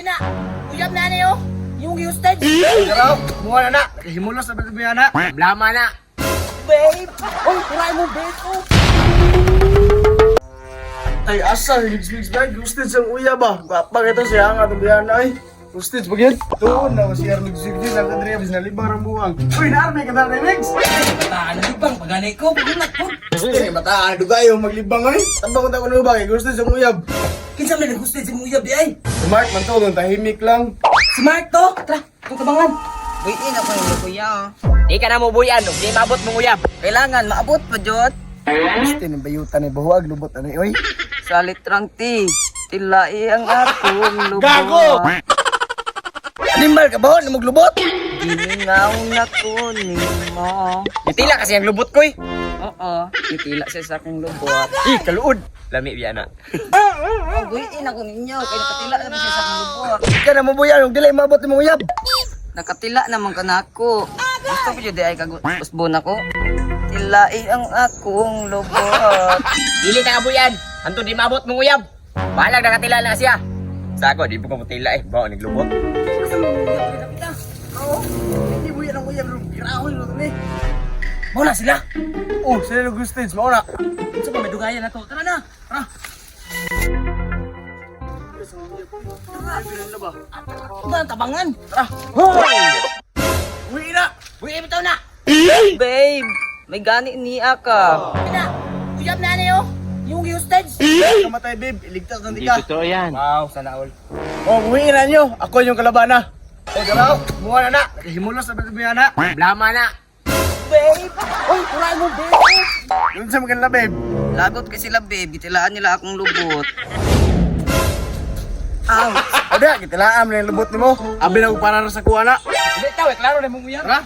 Na, uyab na niyo. Yung hostage. Daraw, muha na na. Nakahimulos na ba ito na? Blama na. Babe! Uy, kuray mo, babe! Oh. Ay, asa, mix bag. Hostage ang uya ba? Gwapa ito siya nga itong biyana ay. Hostage ba yun? Doon na, si Arlig Sig yun. Ang kadriya, bis nalibang ang buwang. Uy, naarmi ka na mix! Bataan na libang, paganay ko, pagulat po. Hostage, bataan, dugayo, maglibang ay. Tambang ko na ba? Hostage ang uyab. Kinsa may nag-hostage sa uyab di ay? Si Mark, man to, doon, tahimik lang. Si Mark to! Tara, itong tabangan. Buiin ako yung kuya. Di ka na mo buyan, di maabot mong uyab. Kailangan maabot pa jud. Hostage, ang bayutan ni buhuag, lubot ano oy. Sa litrang tea, tilai ang akong lubot. Gago! Animal ka ba? Ano maglubot? Gimingaw na ko nimo. Itila kasi ang lubot ko eh. Oo, itila siya sa akong lubot. Ih, kaluod. Lami biya na. Oh, buiin ako ninyo kay nakatila naman siya sa akong lubot. Ka na mo buyan, huwag dilay maabot ni mong uyab. Nakatila naman ka na ako. Gusto ko jud ay kag usbon ako. Tilai ang akong lubot. Dili ka buyan. Anto di maabot mong uyab. Bahalag nakatila na siya. Sa ako, di po ko mutila eh. Bawa naglubot. Oo, hindi buyan ang uyab, girahoy no ni. Muna sila. Oh, sila nag hostage, mauna. Unsa pa may dugayan na to? Tara na. Tara. Tara. Tara, tabangan. Tara. Hoy! Uwi na! Uy, bitaw na. Babe, may gani niya ka. Na, uyab na niyo. Yung hostage. Kamatay, babe. Iligtas na di ka. Totoo yan. Wow, sana all. Oh, uwi na nyo. Ako yung kalabana. Oh, daraw. Muha na na. Nakahimulos na ba ito na? Blama na. Babe! Uy, kuray mo, babe! Yun sa maganda, babe. Lagot kay sila babe, gitilaan nila akong lubot. Ouch! O da, kitilaan mo na yung lubot nimo. Abi na ko para sa kuha na. Hindi, tao, eh, klaro na mong uyab. Tara.